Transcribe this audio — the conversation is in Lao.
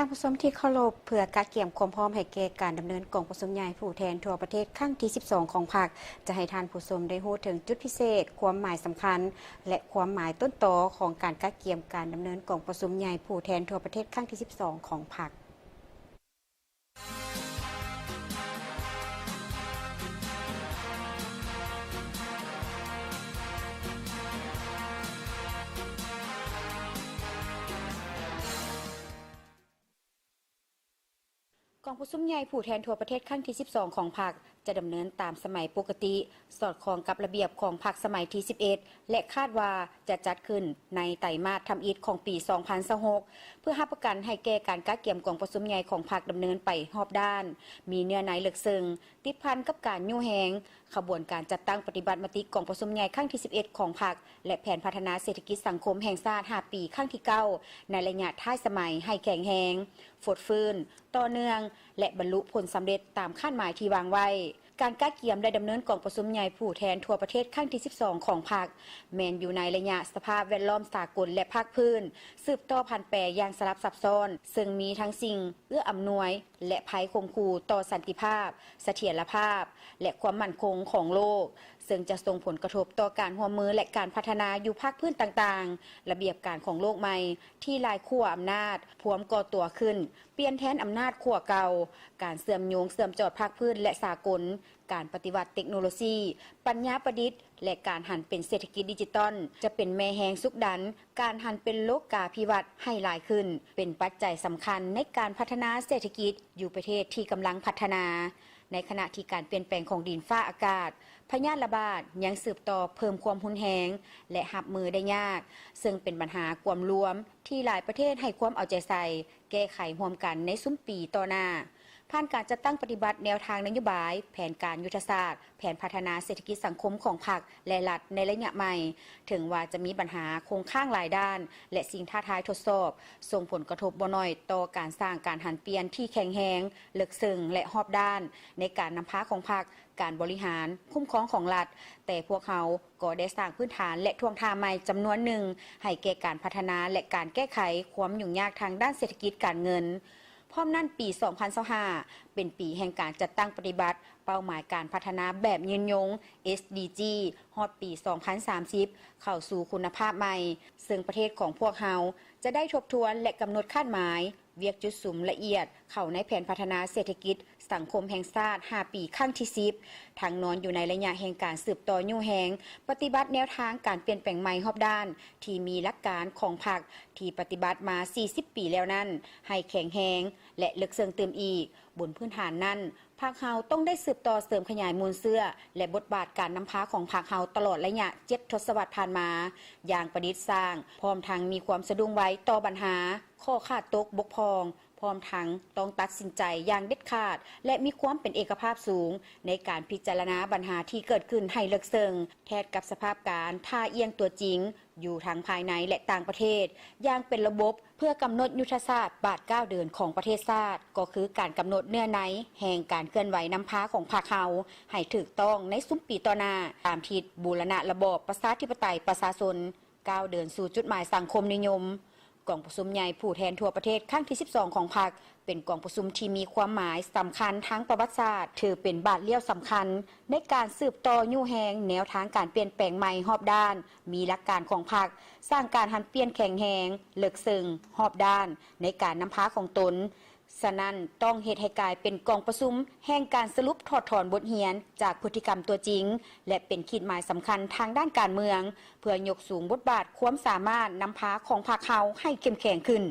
ທ່ານຜູ້ຊົມທີ່ເຄົາລົບ, ເພື່ອກະກຽມຄວາມພ້ອມໃຫ້ແກ່ການດຳເນີນກອງປະຊຸມໃຫຍ່ຜູ້ແທນທົ່ວປະເທດຄັ້ງທີສິບສອງຂອງພັກ, ຈະໃຫ້ທ່ານຜູ້ຊົມໄດ້ຮູ້ເຖິງຈຸດພິເສດ, ຄວາມໝາຍສຳຄັນ ແລະ ຄວາມໝາຍຕົ້ນຕໍຂອງການກະກຽມການດຳເນີນກອງປະຊຸມໃຫຍ່ຜູ້ແທນທົ່ວປະເທດຄັ້ງທີສິບສອງຂອງພັກ. ກອງປະຊຸມໃຫຍ່ຜູ້ແທນທົ່ວປະເທດຄັ້ງທີສິບສອງຂອງພັກ ຈະດຳເນີນຕາມສະໄໝປົກກະຕິ, ສອດຄ່ອງກັບລະບຽບຂອງພັກສະໄໝທີສິບເອັດ ແລະ ຄາດວ່າຈະຈັດຂຶ້ນໃນໄຕມາດທຳອິດຂອງປີສອງພັນຊາວຫົກ ເພື່ອຮັບປະກັນໃຫ້ແກ່ການກະກຽມກອງປະຊຸມໃຫຍ່ຂອງພັກດຳເນີນໄປຮອບດ້ານ, ມີເນື້ອໃນເລິກເຊິ່ງ, ຕິດພັນກັບການຍູ້ແຮງ, ຂະບວນການຈັດຕັ້ງປະຕິບັດມະຕິກອງປະຊຸມໃຫຍ່ຄັ້ງທີສິບເອັດຂອງພັກ ແລະ ແຜນພັດທະນາເສດຖະກິດສັງຄົມແຫ່ງຊາດຫ້າປີຄັ້ງທີເກົ້າ ໃນໄລຍະທ້າຍສະໄໝໃຫ້ແຂງແຮງ, ຟົດຟື້ນ, ຕໍ່ເນື່ອງ ແລະ ບັນລຸຜົນສຳເລັດຕາມຄາດໝາຍທີ່ວາງໄວ້. ການກະກຽມ ແລະ ດຳເນີນກອງປະຊຸມໃຫຍ່ຜູ້ແທນທົ່ວປະເທດຄັ້ງທີສິບສອງຂອງພັກ ແມ່ນຢູ່ໃນໄລຍະສະພາບແວດລ້ອມສາກົນ ແລະ ພາກພື້ນ, ສືບຕໍ່ຜັນແປຢ່າງສະຫຼັບຊັບຊ້ອນ, ເຊິ່ງມີທັງສິ່ງເອື້ອອຳນວຍ ແລະ ໄພຂົ່ມຂູ່ຕໍ່ສັນຕິພາບ, ສະຖຽນລະພາບ ແລະ ຄວາມໝັ້ນຄົງຂອງໂລກ, ເຊິ່ງຈະສົ່ງຜົນກະທົບຕໍ່ການຮ່ວມມື ແລະ ການພັດທະນາຢູ່ພາກພື້ນຕ່າງໆ, ລະບຽບການຂອງໂລກໃໝ່ທີ່ຫຼາຍຂົ້ວອຳນາດພວມກໍ່ຕົວຂຶ້ນ, ປ່ຽນແທນອຳນາດຂົ້ວເກົ່າ, ການເຊື່ອມໂຍງເຊື່ອມຈອດພາກພື້ນ ແລະ ສາກົນ, ການປະຕິວັດເຕັກໂນໂລຊີ, ປັນຍາປະດິດ ແລະ ການຫັນເປັນເສດຖະກິດດິຈິຕອນ ຈະເປັນແມ່ແຮງຊຸກດັນການຫັນເປັນໂລກາພິວັດໃຫ້ຫຼາຍຂຶ້ນ, ເປັນປັດໄຈສຳຄັນໃນການພັດທະນາເສດຖະກິດຢູ່ປະເທດທີ່ກຳລັງພັດທະນາ. ໃນຂະນະທີ່ການປ່ຽນແປງຂອງດິນຟ້າອາກາດ, ພະຍາດລະບາດຍັງສືບຕໍ່ເພີ່ມຄວາມຮຸນແຮງ ແລະ ຮັບມືໄດ້ຍາກ, ເຊິ່ງເປັນບັນຫາກວມລວມທີ່ຫຼາຍປະເທດໃຫ້ຄວາມເອົາໃຈໃສ່, ແກ້ໄຂຮ່ວມກັນໃນຊຸມປີຕໍ່ໜ້າ. ຜ່ານການຈັດຕັ້ງປະຕິບັດແນວທາງນະໂຍບາຍ, ແຜນການຍຸດທະສາດ, ແຜນພັດທະນາເສດຖະກິດສັງຄົມຂອງພັກ ແລະ ລັດໃນໄລຍະໃໝ່, ເຖິງວ່າຈະມີບັນຫາຄົງຄ້າງຫຼາຍດ້ານ ແລະ ສິ່ງທ້າທາຍທົດສອບ, ສົ່ງຜົນກະທົບບໍ່ໜ້ອຍຕໍ່ການສ້າງການຫັນປ່ຽນທີ່ແຂງແຮງ, ເລິກເຊິ່ງ ແລະ ຮອບດ້ານ ໃນການນຳພາຂອງພັກ, ການບໍລິຫານ, ຄຸ້ມຄອງຂອງລັດ, ແຕ່ພວກເຮົາກໍໄດ້ສ້າງພື້ນຖານ ແລະ ທ່ວງທ່າໃໝ່ຈຳນວນໜຶ່ງໃຫ້ແກ່ການພັດທະນາ ແລະ ການແກ້ໄຂຄວາມຫຍຸ້ງຍາກທາງດ້ານເສດຖະກິດການເງິນ. ພ້ອມນັ້ນ, ປີສອງພັນຊາວຫ້າ ເປັນປີແຫ່ງການຈັດຕັ້ງປະຕິບັດເປົ້າໝາຍການພັດທະນາແບບຍືນຍົງ ເອສດີຈີ ຮອດປີສອງພັນສາມສິບ ເຂົ້າສູ່ຄຸນນະພາບໃໝ່, ເຊິ່ງປະເທດຂອງພວກເຮົາຈະໄດ້ທົບທວນ ແລະ ກຳນົດຄາດໝາຍ ວຽກຈຸດສຸມລະອຽດເຂົ້າໃນແຜນພັດທະນາເສດຖະກິດສັງຄົມແຫ່ງຊາດຫ້າປີຄັ້ງທີສິບ, ທັງນອນຢູ່ໃນໄລຍະແຫ່ງການສືບຕໍ່ຍູ້ແຮງປະຕິບັດແນວທາງການປ່ຽນແປງໃໝ່ຮອບດ້ານທີ່ມີຫຼັກການຂອງພັກທີ່ປະຕິບັດມາສີ່ສິບປີແລ້ວນັ້ນ ໃຫ້ແຂງແຮງ ແລະ ເລິກເຊິ່ງຕື່ມອີກ. ບົນພື້ນຖານນັ້ນ, ພັກເຮົາຕ້ອງໄດ້ສືບຕໍ່ເສີມຂະຫຍາຍມູນເຊື້ອ ແລະ ບົດບາດການນຳພາຂອງພັກເຮົາຕະຫຼອດໄລຍະເຈັດທົດສະວັດຜ່ານມາຢ່າງປະດິດສ້າງ, ພ້ອມທັງມີຄວາມສະດຸ້ງໄວຕໍ່ບັນຫາ, ຂໍ້ຂາດຕົກບົກຜ່ອງ, ພ້ອມທັງຕ້ອງຕັດສິນໃຈຢ່າງເດັດຂາດ ແລະ ມີຄວາມເປັນເອກະພາບສູງໃນການພິຈາລະນາບັນຫາທີ່ເກີດຂຶ້ນໃຫ້ເລິກເຊິ່ງ, ແທດກັບສະພາບການທ່າອ່ຽງຕົວຈິງ ຢູ່ທັງພາຍໃນ ແລະ ຕ່າງປະເທດຢ່າງເປັນລະບົບ ເພື່ອກຳນົດຍຸດທະສາດບາດກ້າວເດີນຂອງປະເທດຊາດ, ກໍຄືການກຳນົດເນື້ອໃນແຫ່ງການເຄື່ອນໄຫວນຳພາຂອງພັກເຮົາໃຫ້ຖືກຕ້ອງໃນຊຸມປີຕໍ່ໜ້າ, ຕາມທິດບູລະນະລະບອບປະຊາທິປະໄຕປະຊາຊົນ, ກ້າວເດີນສູ່ຈຸດໝາຍສັງຄົມນິຍົມ. ກອງປະຊຸມໃຫຍ່ຜູ້ແທນທົ່ວປະເທດຄັ້ງທີສິບສອງຂອງພັກ ເປັນກອງປະຊຸມທີ່ມີຄວາມໝາຍສຳຄັນທາງປະຫວັດສາດ, ຖືເປັນບາດລ້ຽວສຳຄັນໃນການສືບຕໍ່ຍູ້ແຮງແນວທາງການປ່ຽນແປງໃໝ່ຮອບດ້ານ, ມີຫຼັກການຂອງພັກ, ສ້າງການຫັນປ່ຽນແຂງແຮງ, ເລິກເຊິ່ງ, ຮອບດ້ານໃນການນຳພາຂອງຕົນ. ສະນັ້ນ, ຕ້ອງເຮັດໃຫ້ກາຍເປັນກອງປະຊຸມແຫ່ງການສະຫຼຸບຖອດຖອນບົດຮຽນຈາກພຶດຕິກຳຕົວຈິງ ແລະ ເປັນຂີດໝາຍສຳຄັນທາງດ້ານການເມືອງ ເພື່ອຍົກສູງບົດບາດຄວາມສາມາດນຳພາຂອງພັກເຮົາໃຫ້ເຂັ້ມແຂງຂຶ້ນ.